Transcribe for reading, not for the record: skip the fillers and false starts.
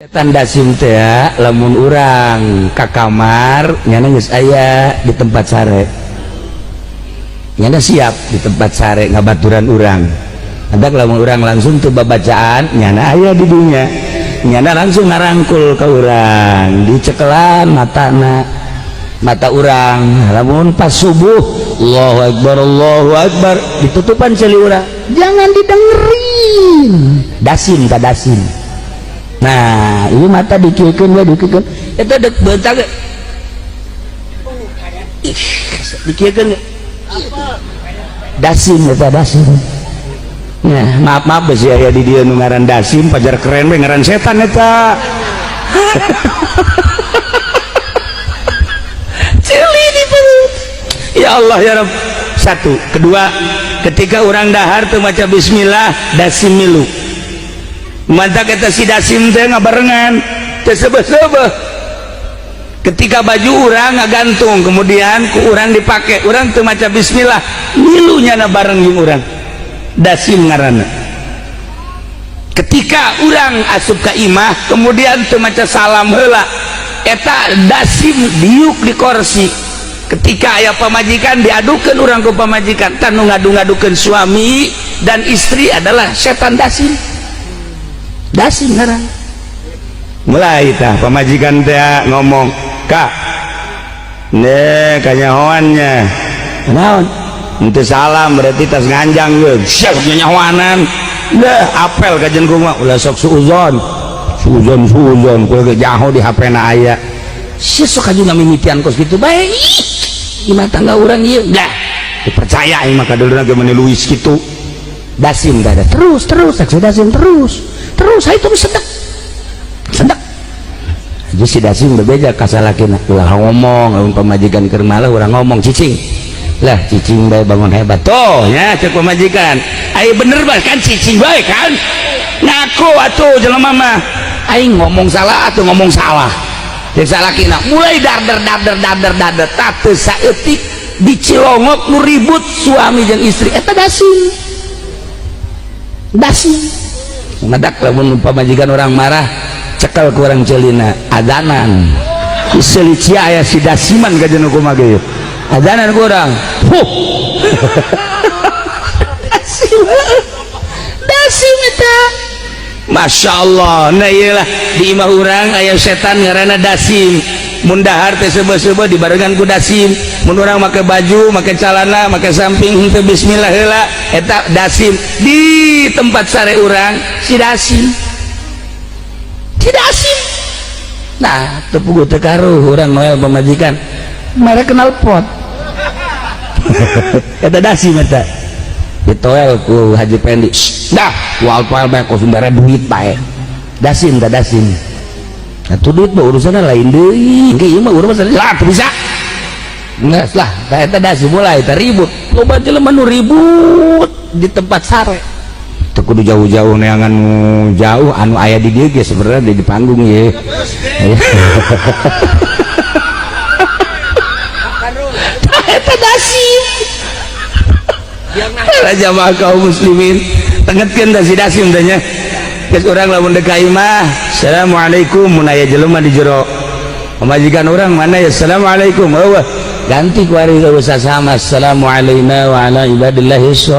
Setan dasim teh lamun urang ka kamar nyana geus aya di tempat sare. Nyana siap di tempat sare ngabaturan urang. Hendak lamun urang langsung teu babacaan nyana aya di dunya. Nyana langsung ngarangkul ka urang, dicekelan matana. Mata urang lamun pas subuh Allahu Akbar Allahu Akbar ditutupan ceuli urang. Jangan didengerin. Dasim ta dasim. Nah, ini mata dikieukeun we dikieukeun. Eta dek beuntak ge. Ih, dikieukeun ge. Dasim eta dasim. Nah, maaf-maaf besi aya di dieu nu ngaran dasim pajar keren we ngaran setan eta. Ceuli di perut. Ya Allah ya Rabb. Satu, kedua, ketika urang dahar teu maca bismillah dasim milu. Mantap eta si dasim teh ngabarengan teu seubeuh-seubeuh. Ketika baju urang ngagantung kemudian ku urang dipake, urang teu maca bismillah, milu nyana bareng jeung urang. Dasim ngaranna. Ketika urang asup ka imah kemudian teu maca salam heula, eta dasim diuk di kursi. Ketika aya pamajikan diadukeun urang ku pamajikan, tah nu ngadu-ngadukeun suami dan istri adalah setan dasim. Dasim ngaran. Mulai tah pamajikan teh ngomong, "Kak, ne kanyahoannya." Naon? Henteu salam berarti tas nganjang ge. Siap nyahoanan. Deh apel kajen kumaha ulah sok suuzon. Suuzon suuzon kuwe ge jaho di HP-na aya. Sia sok aju ngamimitian kos kitu bae. Ih, imah tangga urang ieu. Dah, dipercaya ieu mah kadulurna ge meuni Luis kitu. Dasim teh terus terus saksi dasim terus. Terus itu sedek. Sedek. Jadi si dasim bebeja ka salakina ulah ngomong lamun pamajikan keur malah urang ngomong cicing. Lah cicing bae bangun hebat tuh ya cek pamajikan. Ai bener bae kan cicing bae kan. Ngaku atuh jelema mah. Aing ngomong salah atuh ngomong salah. Cek salakina mulai darder darder darder darder teu saeutik dicilongok nu ribut suami jeung istri eta dasim. Dasim. Madak lamun pamajikan orang marah cekel ku urang ceulina adanan. Seuli cia aya si dasiman ka jeung kumaha ge. Adanan ku urang. Huh. Dasim. Dasim eta. Masya Allah. Nah iyalah di imah urang aya setan ngaranna dasim. Mun dahar teh seubeuh-seubeuh dibarengan ku dasim. Mun urang make baju, make calana, make samping henteu bismillah heula eta dasim. Di tempat sare urang si dasim. Si dasim. Nah, teu puguh teu karuh urang noel pamajikan. Mere kenal pot. Eta dasim eta. Ditoel ku Haji Pendi. Dah, wal toel bae kos bare duit bae. Dasim teh dasim. Atuh duit mah urusanna lain deui. Engke ieu mah urusan lah teu bisa. Geus lah, tah eta dasim mulai teh ribut. Loba jelema nu ribut di tempat sare. Teu kudu jauh-jauh neangan nu jauh anu aya di dieu ge sebenarnya di panggung ye. Tah eta dasim. Para jamaah kaum muslimin tengetkeun da si dasim teh nya. Geus urang lamun deuk ka imah, assalamualaikum mun aya jelema di jero. Pamajikan urang mana ya assalamualaikum. Eueuh, ganti ku ari eueuh sasama assalamualaina wa ala ibadillahis.